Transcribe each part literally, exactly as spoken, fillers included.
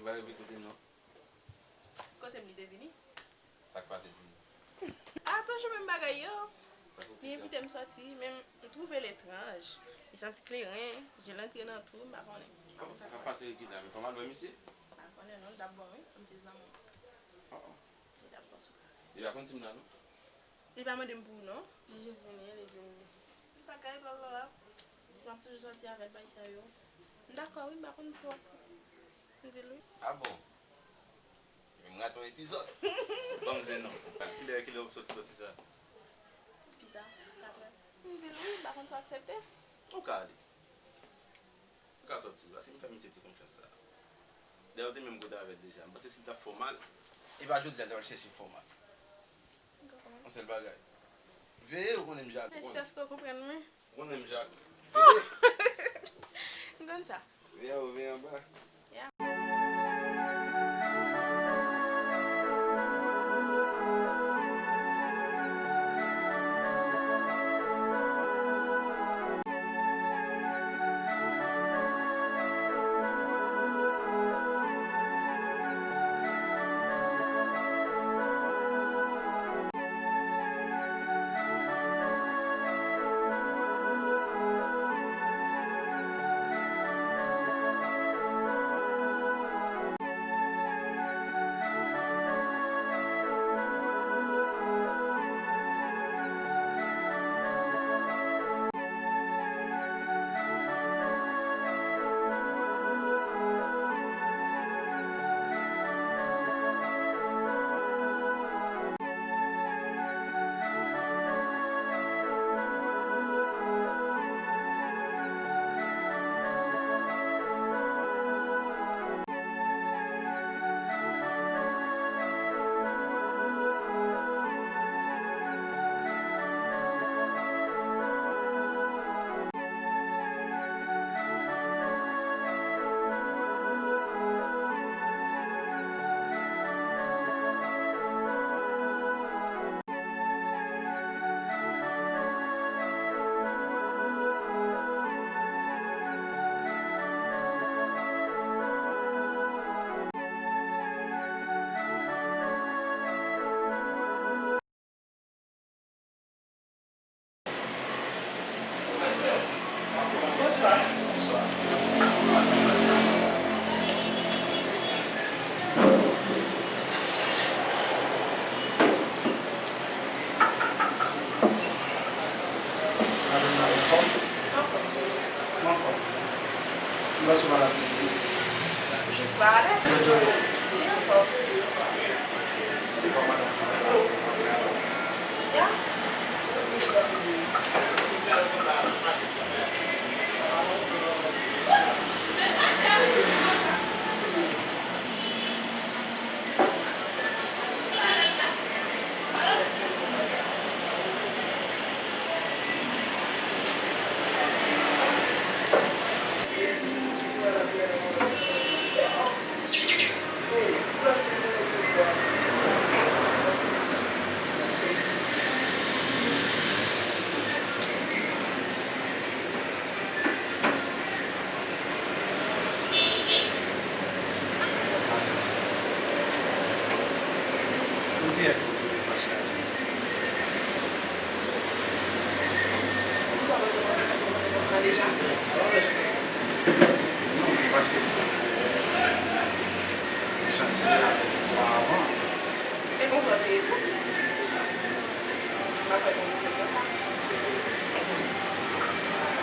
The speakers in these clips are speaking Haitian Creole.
Ou pa rive kote m non. Kote m li te vini? Sa k pase, di m? A, toujou menm bagay yo. Li envite m sòti, men m twouve l etranj. Li santi kleren, je l antre nan twou, m pa konnen. Bon, sa k ap pase ki la, men fò m al wè misye. M pa konnen non, l t ap bon wi, kòm se zanmi m. Oh, oh. Li t ap bon sou travay. Li pa konn si m la non. Li pa mande m pou ou non. Li jis vini, li di m li pa kay, blablabla. Li di m ap toujou sòti avè l, bagay sa yo. M dakò wi, m pa konn si w aksepte. M di l wi. A bon? Men m rate yon epizòd. Ban m zen non. Kilè, kilè w sòti, sòti sa? Pita, katrè. M di l wi, m pa konn si w aksepte. Ou ka ale. Ou ka sòti, paske m fè misye ti konfyans sa. Dayè, ou te menm kote avè l deja. M panse si l t ap fè w mal, e pa jodi a l t ap al chèche fè w mal. Yon sèl bagay. Veye, ou konnen m jalou. Mèsi paske w konprann mwen. Ou konnen m jalou. Veye. M konn sa. Veye, ou veye anba. Ya. Bonswa. Bonswa. Gade sa, ou anfòm? Anfòm. Ou anfòm? M panse w malad. Jis malad? Li anfòm. Li anfòm, madanm, sa va? Ya. Non, men paske m toujou wè ou chanje avèk ou avan. E konsa w te ye tou? M pa kwè gen pwoblèm nan sa.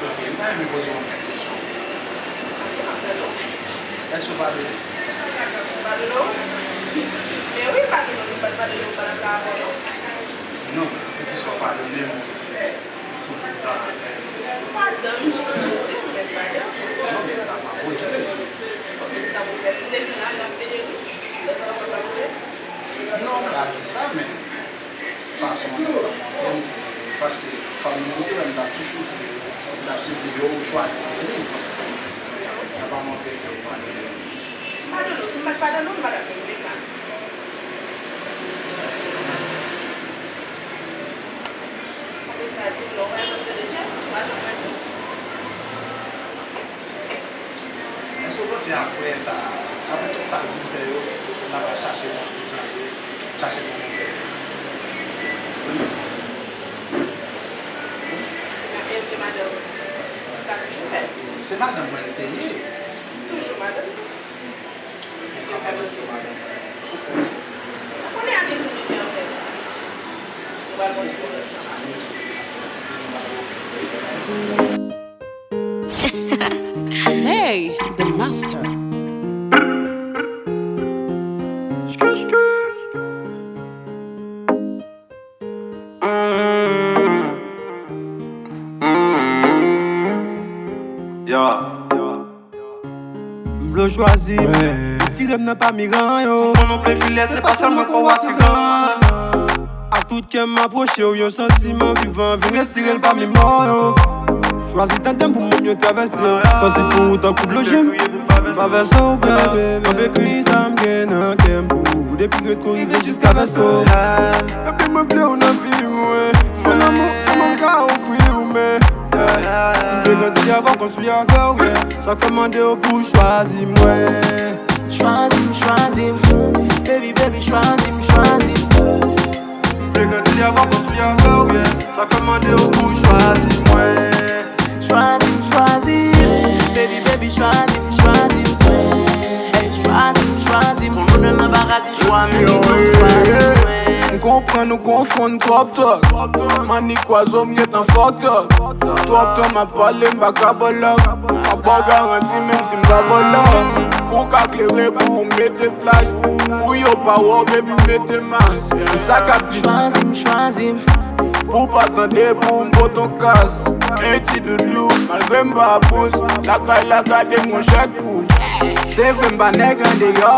Ok, m ta renmen poze w yon kèk kesyon. Ok, m ap tande w. Èske w padone? Èske m padone w? Men wi, m padone w. Si m pa t padone w, m pa t ap la avè w non. Non, poukisa w padone m? Toujou ta. Padan m jis poze m, mèt padan. Non, men sa pa poze. Ok, sa pou fè m te vin la, n ap pede ri. Lè sa w pa poze. Non, m pa di sa, men fason w ap montre m, paske kòm ou te wè m t ap chouchoute yo, m t ap siple yo, ou chwazi vini. Sa pa montre ke ou padone m. M padone w, si m pa t padone w, m pa t ap vin menm la. Mèsi kanmenm. Apre sa, di m non, w pa janm tande jazz, w pa janm wè tou. Èske w panse apre sa, Apre tout sa l vin fè yo, n ap al chache mwen, jan yo chache mwen nan kè. Gade, se madanm ou. Sa toujou fè. Se madanm mwen l te ye. Toujou madanm. Èske l ka pase madanm mwen? Ou konnen a midi m te ansent. Nou pral pran ti moman ansanm. A midi m te ansent. May the master. M vle w chwazi mwen. Retire m nan pami ran yo. Mwen non plen filè, se pa sèl mwen kò w atiran. Ak tout kè m apwoche w, yon santiman vivan vin retire l pami mò yo. Chwazi tande m pou moun yo travèse. Santi pou ou tankou dlo je m pa vèse w, bebe. M ap ekri sa m gen nan kè m pou ou depi retwou rive jiska vèso. Bebe, mwen vle w nan vi mwen. Se lanmou sèlman m ka ofri w, men m vle grandi avè w, konstwi avè w, yeah. Sa k fè m mande w pou w chwazi mwen. Chwazi m, chwazi m, baby, baby, chwazi m, chwazi m. M vle grandi avè w, konstwi avè w, yeah. Sa k fè m mande w pou w chwazi mwen. Chwazi m, chwazi m, baby, baby, chwazi m, chwazi m. Ey, chwazi m, chwazi m. Pou nou nan paradi, chwa, men nou chwazi mwen. M konprann ou konfonn twòp twòp. Mannik kwaze w, m gentan fucked up. Twòp tan m ap pale, m pa ka ba w love. M ap ba w garanti, menm si m pa ba w love. Pou w ka klere, pou w mete flaj. Pou yo pa wè w, baby, mete mas. Tout sa k ap di. Chwazi m, chwazi m. Pou w pa tande, pou w pote yon kas. Ey, ti doudou, malgre m pa pous. Lakay la gade m yon chèk pou. Se vre m pa nèg andeyò.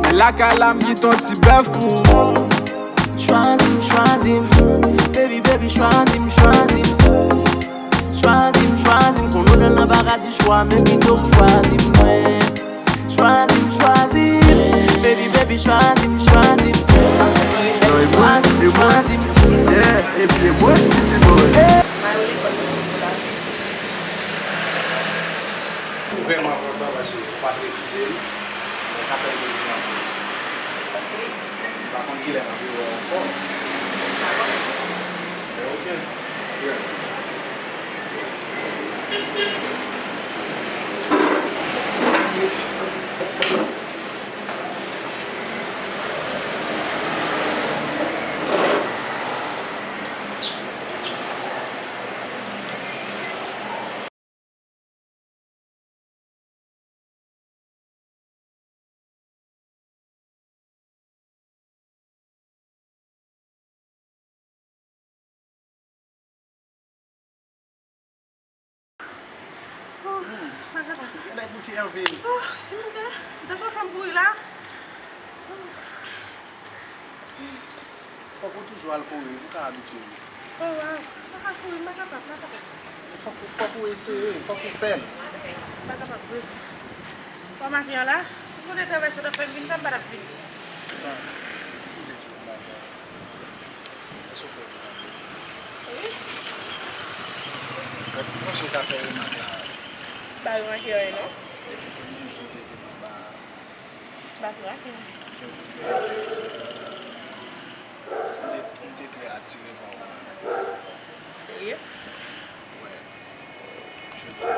Men lakay la m kite yon ti bèf pou. Chwazi m, chwazi m, baby, baby, chwazi m, chwazi m. Chwazi m, chwazi m, konnen w nan paradi chwa, men pito w chwazi mwen. Chwazi m, chwazi m, baby, baby, chwazi m, chwazi m. Ey, chwazi m, chwazi m. Yeah, epi e mwen, City Boy. Ouvèman kontan paske ou pa t refize m, men sa fè m plezi anpil. M pa konn kilè m ap rewè w ankò. Men oke. Yeah. Oh, pa kapab. Gade bouke Hervé. Oh, si m te, m ta fè fanm kouri la. Fòk ou toujou al kouri, ou pa ka abitye. Oh, waw. M pa ka kouri, m pa kapab, m pa kapab. Fòk ou, fòk ou eseye, fòk ou fè l. M pa kapab vre. Bon, maten an la, si m konn te travèse, w t ap fè m vin, sa m pa t ap vin. Sa, m vle di w yon bagay. Èske w kwè w kapab? Wi. Ou panse w ka fè remak la? M pa remake anyen, non. Depi premye jou w te vin anba a, m pa remake anyen. Ke w te trè enterese. M te, m te trè atire pa w menm. Serye? Wè. Jodi a.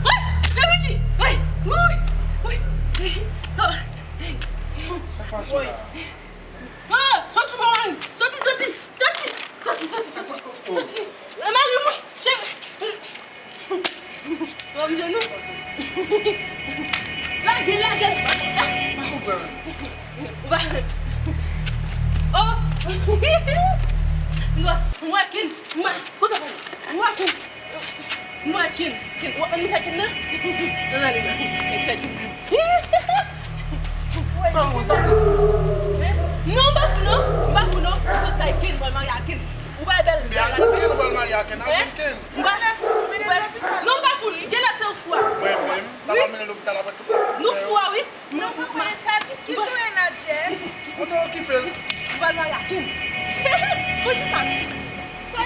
Wi! Wi! Wi! Wi! Wi! Wi! Oh! Sa k pase la? Oh! Soti, soti, soti! Soti! Soti, soti, soti! Soti! Mari mwen! Cheri! Wè m jenou. Lage, lage. Ou pa. Oh. M wè, m wè Ken. M wè, kote w wè? M wè Ken. M wè Ken. Ken, ou wè Ken nan? Nan, nan, nan. M wè Ken. Non, m pa fou non. M pa fou non. M sot kay Ken, m pral marye a Ken. Ou pa bèl. Bèl a Ken, ou pral marye a Ken. Avèk Ken. M pa lè fou, men lè fou. Non, m pa fou. Genlè se ou k fou a. Mwen menm, m ta pral mennen lopital apre tout sa. Nou k fou a, wi. Non, mwen, Tati, ki jan w ye, Nadjès? Ou te okipe l. M pral marye a Ken. Fò chita, chita, chita. Sa w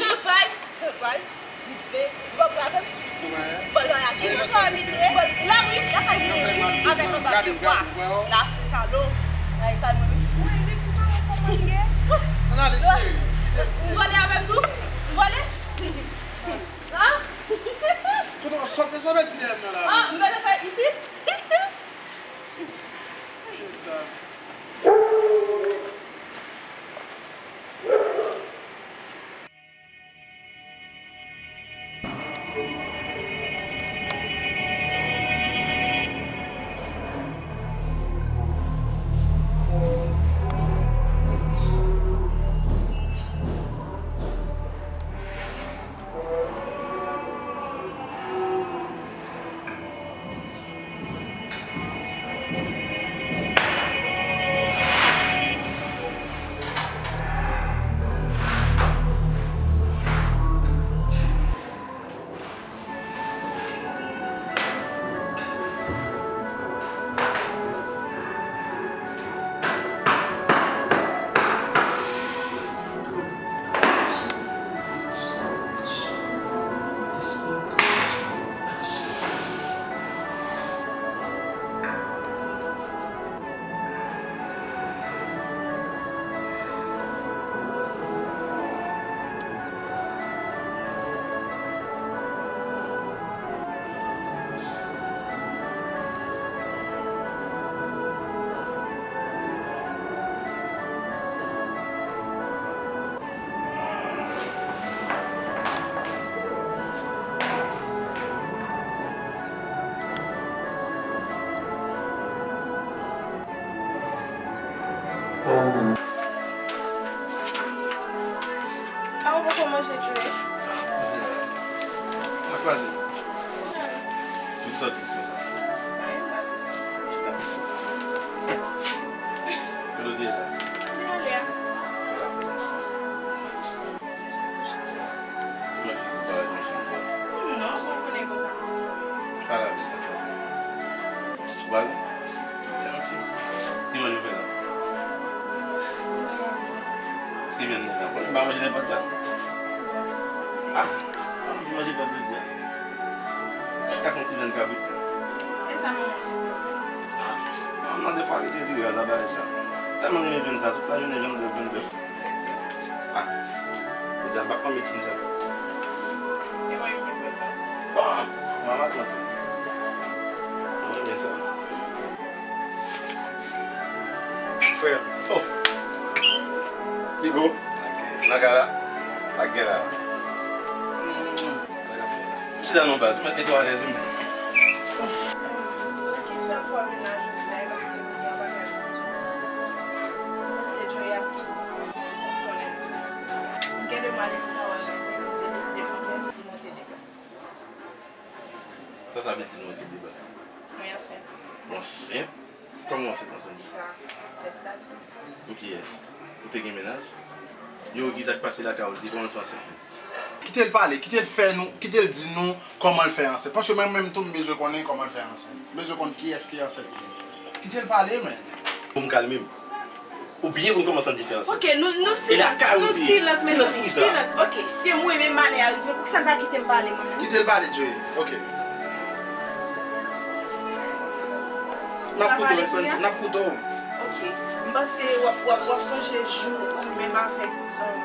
Chanpay, chanpay, dife, ou konprann? Bon, la, la, ki konfòmite? Bon, la, wi, la kay li, wi, avèk anba de bwa. La, se salon. Ay, kalme, wi. Mwen, Eric, ou pa wè kòman l ye? Ann ale, cheri. Ou vole avè m tou? Ou vole? An? Kote w sot, sot mèt ti dèyè m nan la? An, m vle fè isi? A, ou poko manje, Joe? Manje la. Sa k pase? Vin sòti konsa. Anyen, m pa di sa. Chita. Kote w te ye la? M te ale a. Sa w t ap fè la? M te jis kouche. Kouman figi w parèt manje m vòlè? Non, ou konnen konsa m konn fè. Pa la, sa k pase? Ou pa la? Byen, ok. Ki manje w fè la? Ti vyann nan la. Bon, m pa manje nenpòt vyann. Ah, m di manje vyann jodi a. Ou ka fè yon ti vyann kabrit? E sa manman w di? Ah, manman defwa rete vire raz a bagay sa. Tèlman renmen vyann sa, tout lajounen vyann bèf, vyann bèf. Ah, jodi a m p ap pran medsin sa. E mwen menm ki pran. Bon, manman tante. Mwen renmen sa. Frè m. Oh. Bigo. Nan kay la. Ak gen la. Chita non baz, mèt mete w alèz wi. Kesyon fò mennaj ou sa e paske m gen yon bagay pou di w. M panse Joey ap tou konnen tou. M gen de mwa depi m pa wè l, m te deside fè yon tès, li monte de bwa. Sa sa vle di l monte de bwa? Mwen ansent. Ou ansent? Kòman w ansent, ansent? Sa, tès la di. Pou kiyès? Ou te gen mennaj? Yo, kisa k pase lakay ou? Li te kòman l fè ansent menm? Kite l pale, kite l fè nou, kite l di nou kòman l fè ansent. Paske mwen menm tou m bezwen konnen kòman l fè ansent. M bezwen konn kiyès ki ansent li. Kite l pale, men. Pou m kalme m. Ou byen pou n kòmanse an diferans. Ok, nou, nou silans, nou silans, mezanmi, silans. Ok, se mwen menm malè a rive, poukisa n pa kite m pale mwen menm? Kite l pale, Joey. Ok. N ap koute w, Sandy, n ap koute w. Ok. M panse w ap, w ap, w ap sonje jou ou menm avèk, um,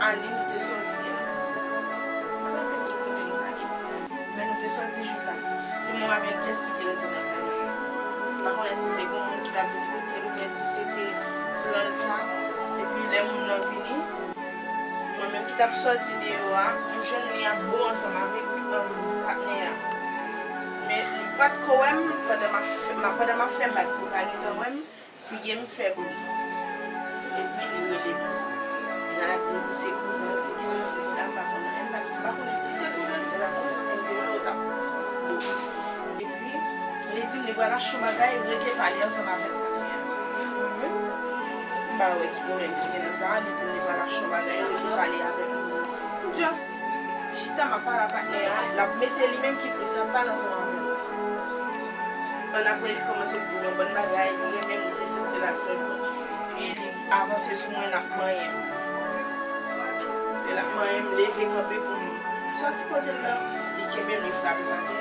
Annie nou te sòti a. M pa rapele ki kote nou t ale. Men nou te sòti jou sa. Se mwen avèk Jess ki te rete nan kay la. M pa konnen si te gen moun ki t ap vin kote l oubyen si se te plan l sa. Epi lè moun nan vini, mwen menm ki t ap sòti deyò a, m jwenn li ap bo ansanm avèk, um, patnè a. Men li pa t ko wè m pandan m ap fè, m ap, pandan m ap fè bak pou pa gentan wè m. Pye m fè bri. Epi li rele m. L a di m se kouzen l, se kisa, se kisa, m pa konn anyen, m pa, m pa konnen si se kouzen l, si se pa kouzen l, paske m te wè yo t ap. Epi, li di m li pral achte yon bagay, rete pale ansanm avèk patnè a. Mwen menm, m pa wè ki pwoblèm ki gen nan sa, li di m li pral achte yon bagay, rete pale avèk nou. M just chita, m ap pale ak patnè a, l ap, men se li menm ki plis, l ap pale ansanm avè m. Annapre, li kòmanse di m yon bann bagay, li renmen m, li sesi, li sela, li sela. Li, li avanse sou mwen, l ap manyen m. Lè l ap manyen m, leve kanpe pou m soti kote l nan, li kenbe m, li frape m atè,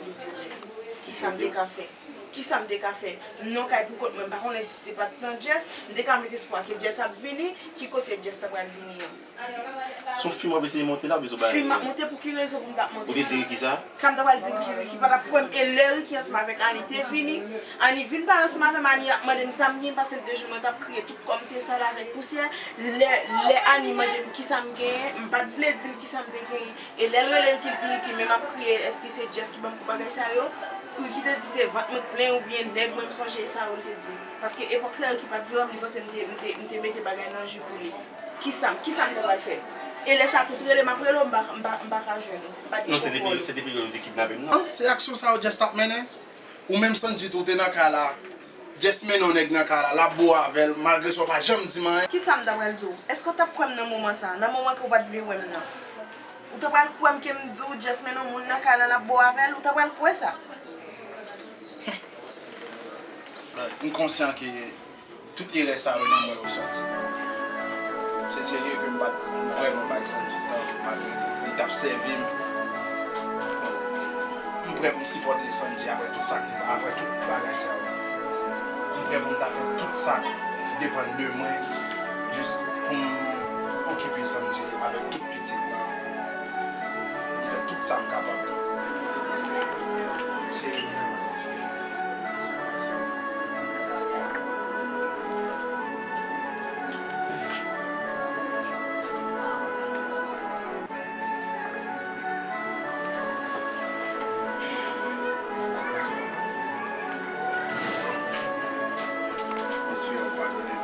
li vyole m. Kisa m te ka fè? Kisa m te ka fè? M nan kay pou kont mwen, m pa konnen si se pa t nan Jess, m te ka met espwa ke Jess ap vini, ki kote Jess ta pral vini an. Se yon fim w ap eseye monte la, oubyen se yon bagay reyèl? Fim m ap monte, pou ki rezon pou m t ap monte? Ou te di Ricky sa? Sa m ta pral di Ricky, Ricky pa t ap kwè m. E lè Ricky ansanm avèk Annie te vini, Annie vin pale ansanm avè m, Annie ap mande m sa m gen, pase l te jwenn mwen t ap kriye tout kò m te sal avèk pousyè. Lè, lè Annie mande m kisa m genyen, m pa t vle di l kisa m te genyen. E lè l rele Ricky, l di Ricky, men m ap kriye, èske se Jess ki ban m kou bagay sa yo? Ricky te di se vant mwen k plen oubyen nèg mwen, m sonje e sa yo l te di. Paske epòk sa yo Ricky pa t vle wè m, li panse m te, m te, m te mete bagay nan ji pou li. Kisa, kisa m ta pral fè? E lè sa tout rele m ap rele w, m pa, m pa, m pa ka jwenn ou. M pa t gen kòkòl. Non, se depi, se depi lè yo te kidnape m nan. Non, se aksyon sa yo Jess t ap mennen. Ou menm Sandji tou, ou te nan kay la. Jess mennen yon nèg nan kay la, l ap bo avè l, malgre sa w pa janm di m anyen. Kisa m ta pral di w? Èske w t ap kwè m nan moman sa a? Nan moman ke w pa t vle wè m nan. Ou ta pral kwè m ke m di w Jess mennen yon moun nan kay la, l ap bo avè l? Ou ta pral kwè sa? M konsyan ke tout erè sa yo nan mwen yo sòti. Se serye ke m pa t vrèman bay Sandji tan, malgre li t ap sèvi m. Bon, m prè pou m sipòte Sandji apre tout sa k te, apre tout bagay sa yo. M prè pou m ta fè tout sa k depann de mwen, jis pou m okipe Sandji avèk tout pitit mwen. Pou m fè tout sa m kapab. Cheri m vrèman bezwen w. Espere w padone m.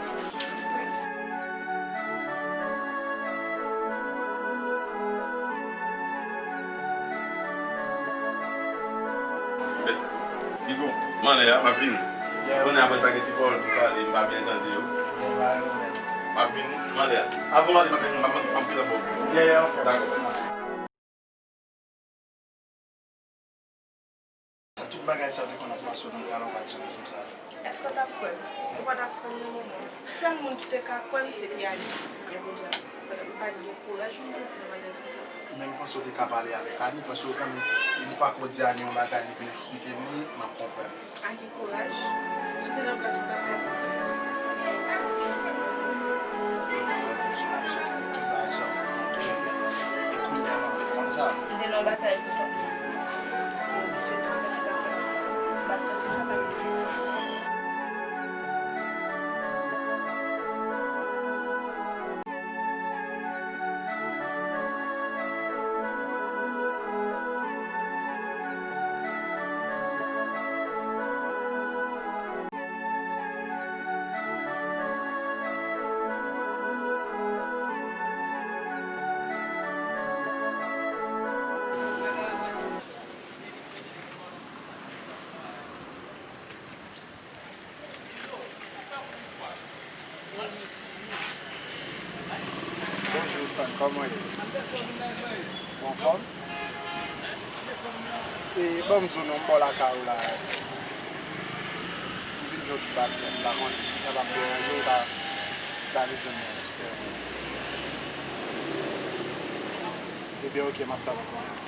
Bigo, m anlè a, m ap vini. Ou konnen apre sa gen ti pawòl pou pale, m pa byen tande yo. M ap vini, m anlè a. Avan w ale, m ap, m ap, m ap gentan ba w. Dakò. Sa tout bagay sa yo te konn ap pase w nan kay la, ou pa t janm di m sa. Èske w t ap kwè m? Ou pa t ap kwè m nan moman. Sèl moun ki te ka kwè m, se te Annie. Ebyen, kounye a, m pa t gen kouraj pou m te di yon bagay konsa. Men m panse w te ka pale avèk Annie, paske w konnen, yon fwa ke w di Annie yon bagay, li vin eksplike m li, m ap konprann. Annie, kouraj. Si w te nan plas mwen, w t ap ka di m sa. Tout bagay sa yo konn tou, e kounye a m ap vin konn sa. M te nan yon batay pou sa. Mwen oblije tou fè tout afè m. M pa t panse sa t ap rive. Bonjou, San, kòman w ye? Ou anfòm? E, ban m di w non, m bò lakay ou la. M vin jwe yon ti baskèt, m pa konnen si sa p ap deranje w, ou ta, ou ta vin jwenn mwen sou tèren. Ebyen, oke, m ap tann ou kounye a.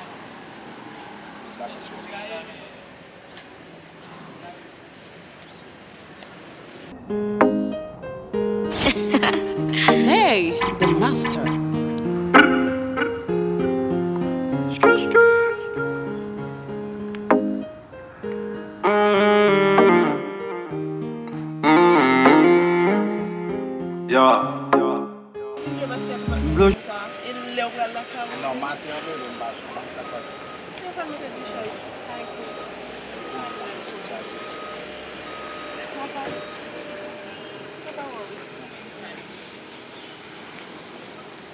Dakò, cheri. Ney, the master. Yo. M vle w jwe sa, e lè w pral lakay ou? Non, maten an, m pa jwe, sa k pase? Telefòn mwen te dichaj. Ay, kou. Kòman sa? Kòman sa? Papa wè w.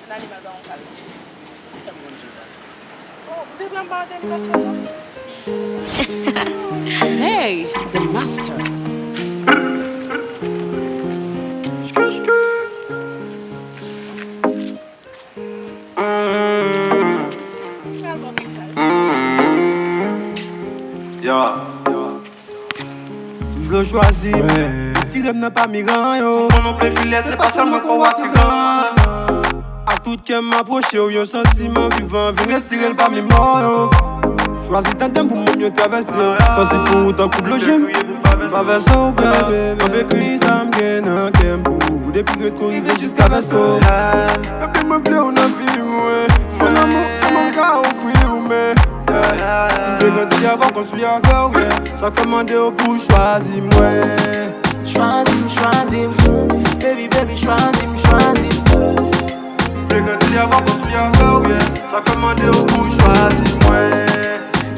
Ann ale m al ba w yon kal. Kòman m konn jwe baskèt? Oh, ou te vrèman pa antre nan baskèt la? Ney, the master. Pral ba w yon kal. Yo. M vle w chwazi m. Retire m nan pami ran yo. Mwen non plen filè, se pa sèl mwen ko atiran. Ak tout kè m apwoche w, yon santiman vivan vin retire l pami mò yo. Chwazi tande m pou mwen yo travèse. Sansi pou ou tankou dlo je m. Pa vèse w, bebe. Kanpe kri sa m gen nan kè m pou ou. Depi retwo rive jiska vèse w. Baby, mwen vle w nan vi mwen. Se lanmou sèlman m ka ofri w, men, yeah. M vle grandi avè w, konstwi avè w, yeah. Sa k fè m mande w pou w chwazi mwen. Chwazi m, chwazi m. Baby, baby, chwazi m, chwazi m. M vle grandi avè w, konstwi avè w, yeah. Sa k fè m mande w pou w chwazi mwen.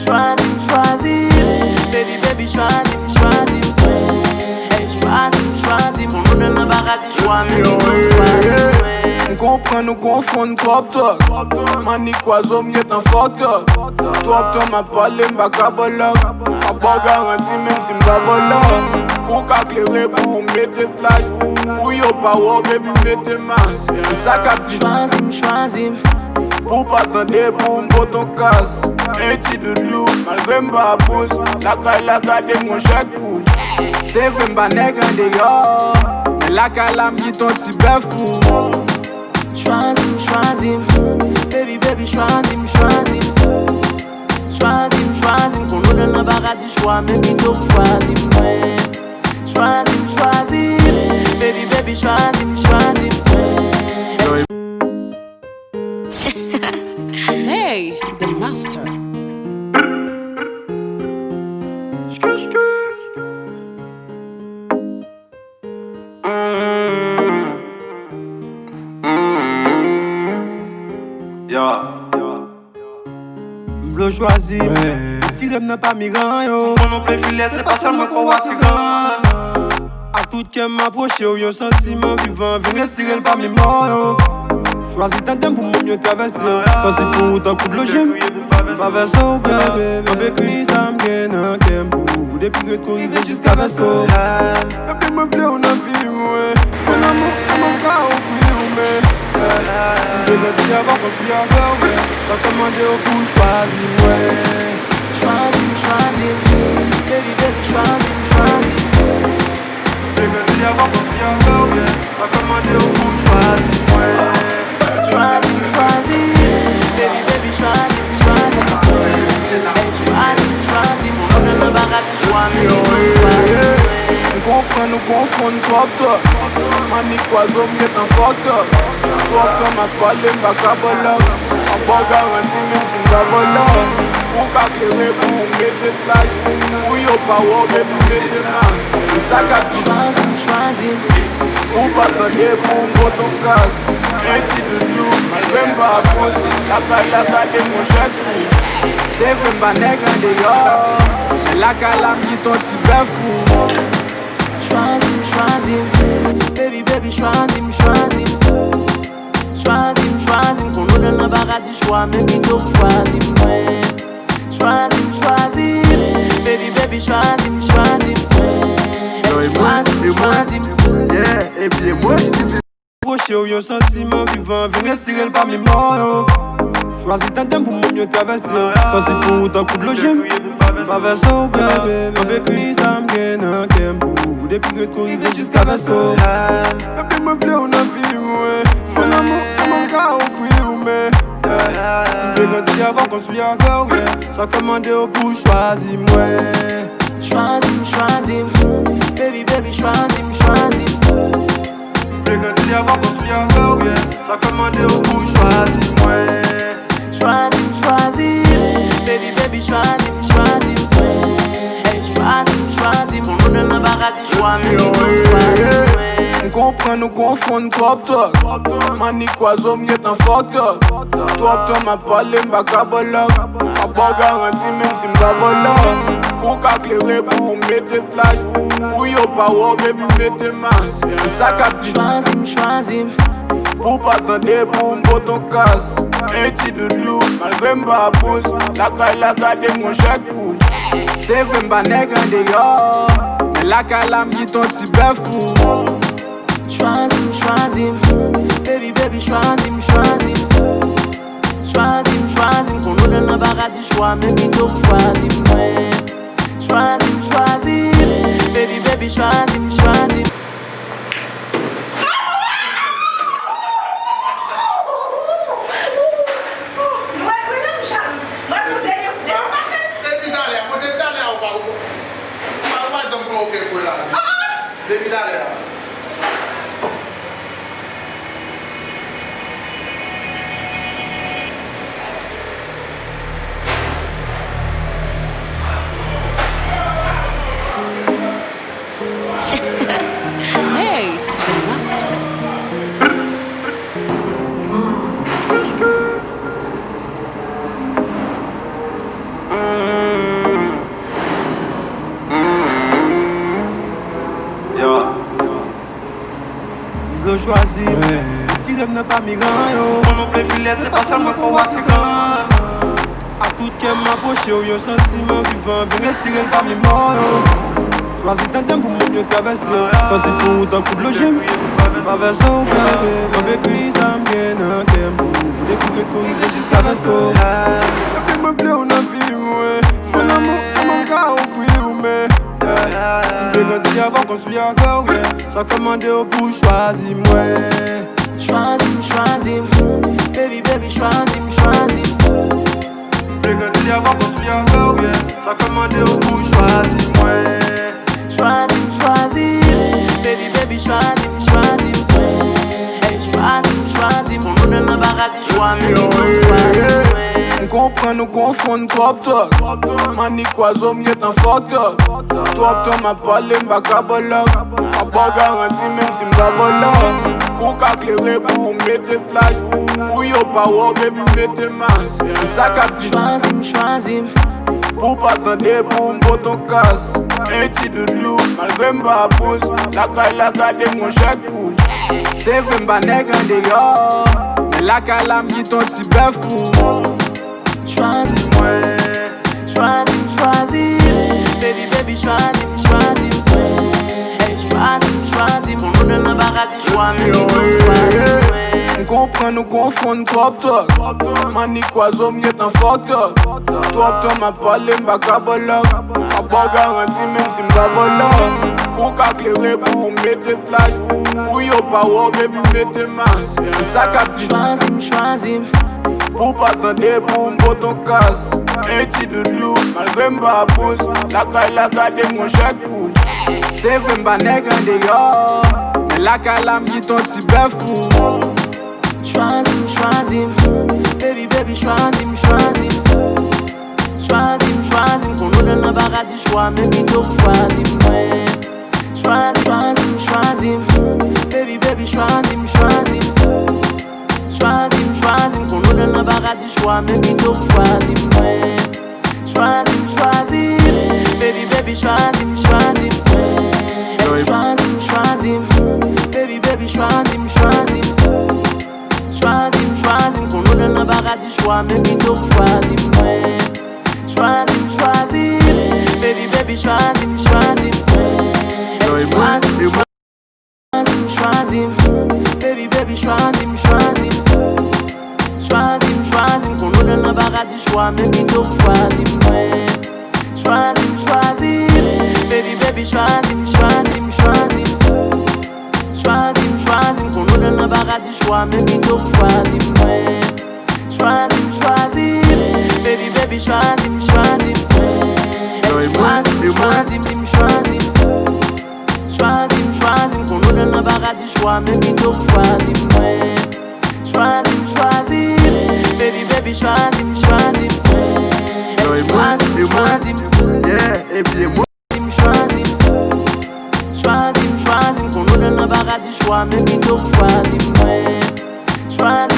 Chwazi m, chwazi m. Baby, baby, chwazi m, chwazi m. Ey, chwazi m, chwazi m. Pou nou nan paradi, chwa m, chwazi m. M konprann ou konfonn twòp twòp. Mannik Oizo, m gentan fucked up. Twòp tan m ap pale, m pa ka ba w love. M ap ba w garanti, menm si m pa ba w love. Pou w ka klere, pou w mete flaj. Pou yo pa wè w, baby, mete mas. Tout sa k ap di. Chwazi m, chwazi m. Pou w pa tande, pou m pote yon kas. Ey, ti doudou, malgre m pa pous. Lakay la gade m yon chèk pou. Se vre m pa nèg andeyò. Men lakay la m kite yon ti bèf pou. Chwazi m, chwazi m. Baby, baby, chwazi m, chwazi m. Chwazi m, chwazi m. Pou nou nan paradi, chwa m, men pito w chwazi mwen. Chwazi m, chwazi m. Baby, baby, chwazi m, chwazi mwen. Hey, the master. M vle w chwazi m. Retire m nan pami ran yo. Mwen non plen filè, se pa sèl mwen ko atiran. Ak tout kè m apwoche w, yon santiman vivan vin retire l pami mò yo. Chwazi tande m pou mwen yo travèse. Sansi pou ou tankou dlo je m. Pa vèse w, bebe. Kanpe kri sa m gen nan kè m pou ou. Depi retwo rive jiska vèse w. Baby, mwen vle w nan vi mwen. Se lanmou sèlman m ka ofri w, men, yeah. M vle grandi avè w, konstwi avè w, yeah. Sa k fè m mande w pou w chwazi mwen. Chwazi m, chwazi m. Baby, baby, chwazi m, chwazi m. M vle grandi avè w, konstwi avè w, yeah. Sa k fè m mande w pou w chwazi mwen. Chwazi m, chwazi m. Baby, baby, chwazi m, chwazi m. Ey, chwazi m, chwazi m. Pou nou nan paradi, chwa m, chwazi mwen. M konprann ou konfonn twòp twòp. Mannik Oizo, m gentan fucked up. Twòp tan m ap pale, m pa ka ba w love. M ap ba w garanti, menm si m pa ba w love. Pou w ka klere, pou w mete flaj. Pou yo pa wè w, baby, mete mas. Tout sa k ap di. Chwazi m, chwazi m. Pou w pa tande, pou w pote yon kas. Ey, ti doudou, malgre m pa pous. Lakay la gade m yon chèk pou. Se vre m pa nèg andeyò. Men lakay la m kite yon ti bèf pou. Chwazi m, chwazi m. Baby, baby, chwazi m, chwazi m. Chwazi m, chwazi m. Pou nou nan paradi, chwa m, men pito w chwazi mwen. Chwazi m, chwazi m. Baby, baby, chwazi m, chwazi m. Ey, chwazi m, chwazi m. Yeah, epi e mwen, Steven. Pwoche w, yon santiman vivan vin retire l pami mò yo. Chwazi tande m pou mwen yo travèse. Sansi pou ou tankou dlo je m. Pa vèse w, bebe. Kanpe kri sa m gen nan kè m pou ou. Depi retwo rive jiska vèse w. Baby, mwen vle w nan vi mwen. Se lanmou sèlman m ka ofri w, men, yeah. M vle grandi avè w, konstwi avè w, yeah. Sa k fè m mande w pou w chwazi mwen. Chwazi m, chwazi m. Baby, baby, chwazi m, chwazi m. M vle grandi avè w, konstwi avè w, yeah. Sa k fè m mande w pou w chwazi mwen. Chwazi m, chwazi m. Baby, baby, chwazi m, chwazi m. Ey, chwazi m, chwazi m. Pou nou nan paradi, chwa m, chwazi mwen. M konprann ou konfonn twòp twòp. Mannik Oizo, m gentan fucked up. Twòp tan m ap pale, m pa ka ba w love. M ap ba w garanti, menm si m pa ba w love. Pou w ka klere, pou w mete flaj. Pou yo pa wè w, baby, mete mas. Tout sa k ap di. Chwazi m, chwazi m. Pou w pa tande, pou m pote yon kas. Ey, ti doudou, malgre m pa pous. Lakay la gade m yon chèk pou. Se vre m pa nèg andeyò. Men lakay la m kite yon ti bèf pou. Chwazi m, chwazi m. Baby, baby, chwazi m, chwazi m. Chwazi m, chwazi m. Pou nou nan paradi, chwa m, men pito w chwazi mwen. Chwazi m, chwazi m, baby, baby, chwazi m, chwazi m. Mwen, mwen nan chans. Mwen, pou dènye, dènye pase. Depi talè a, bon, depi talè a, ou pa, ou pa, ou pa janm fè okenn pwen la. Depi talè a. Hey, the master. Yo. M vle w chwazi mwen. Retire m nan pami ran yo. Kon nou ple filè, se pa sèl mwen pou w atiran. Ak tout kè m apwoche w, yon santiman vivan, vin retire l pami mò yo. Chwazi tande m pou moun yo travèse. Santi pou ou tankou dlo je m. M pa vèse w, bebe, m ap ekri sa m gen nan kè m pou ou. Depi retou rive jiska vèso. Epi mwen vle w nan vi mwen. Se lanmou, se mwen m ka ofri w, men, yeah. M vle grandi avè w, konstwi avè w, yeah. Sa k fè m mande w pou w chwazi mwen. Chwazi m, chwazi m, baby, baby, chwazi m, chwazi m. M vle grandi avè w, konstwi avè w, yeah. Sa k fè m mande w pou w chwazi mwen. Chwazi m, chwazi m, baby, baby, chwazi m, chwazi m. Ey, chwazi m, chwazi m, pou nou nan paradis, chwa m, chwazi m. M konprann ou konfonn twòp twòp. Mannik kwazo m gentan fucked up. Twòp tan m ap pale, m pa ka ba w love. M ap ba w garanti, menm si m pa ba w love. Pou w ka klere, pou w mete flash. Pou yo pa wè w, baby, mete mas. Tout sa k ap di. Chwazi m, chwazi m. Pou w pa tande, pou m pote w kas. Yon ti doudou, malgre m pa pous. Lakay la gade m yon chèk pou. Se vre m pa nèg andeyò. Men lakay la m kite yon ti bèf pou. Chwazi mwen, chwazi m, chwazi m. Baby, baby, chwazi m, chwazi m. Ey, chwazi m, chwazi m. Pou nou nan paradis, chwa m, chwazi mwen. M konprann ou konfonn twòp twòp. Mannik kwazo m gentan fucked up. Twòp tan m ap pale, m pa ka ba w love. M ap ba w garanti, menm si m pa ba w love. Pou w ka klere, pou w mete flash. Pou yo pa wè w, baby, mete mas. Tout sa k ap di. Chwazi m, chwazi m. Pou w pa tande, pou m pote w kas. Yon ti doudou, malgre m pa pous. Lakay la gade m yon chèk pou. Se vre m pa nèg andeyò. Men lakay la m kite yon ti bèf pou. Chwazi m, chwazi m. Baby, baby, chwazi m, chwazi m. Chwazi m, chwazi m. Pou nou nan paradis, chwa m, baby, yo chwazi mwen. Chwazi, chwazi m, chwazi m. Baby, baby, chwazi m, chwazi m. Chwazi m, chwazi m, pou nou nan paradis, chwa m, baby, yo chwazi mwen. Chwazi m, chwazi m, baby, baby, chwazi m, chwazi m. Ey, chwazi m, chwazi m, baby, baby, chwazi m, chwazi m. Chwazi m, chwazi m, pou nou nan paradis, chwa m, baby, yo chwazi mwen. Chwazi m, chwazi m, baby, baby, chwazi m, chwazi m. Ey, chwazi m, chwazi m, chwazi m, baby, baby, chwazi m, chwazi m. Chwazi m, chwazi m, pou nou nan paradis, chwa m, baby, yo chwazi mwen. Chwazi m, chwazi m, baby, baby, chwazi m, chwazi m, chwazi m. Chwazi m, chwazi m, pou nou nan paradis, chwa m, baby, yo chwazi mwen. Chwazi m, chwazi m, baby, baby, chwazi m, chwazi m. Ey, chwazi m, chwazi m, chwazi m. Chwazi m, chwazi m, pou nou nan paradis, chwa m, baby, yo chwazi mwen. Chwazi m, chwazi m, baby, baby, chwazi m, chwazi m. Ey, chwazi m, chwazi m, yeah, epi mwen. Chwazi m, chwazi m, chwazi m, pou nou nan paradis, chwa m, baby, yo chwazi mwen. Chwazi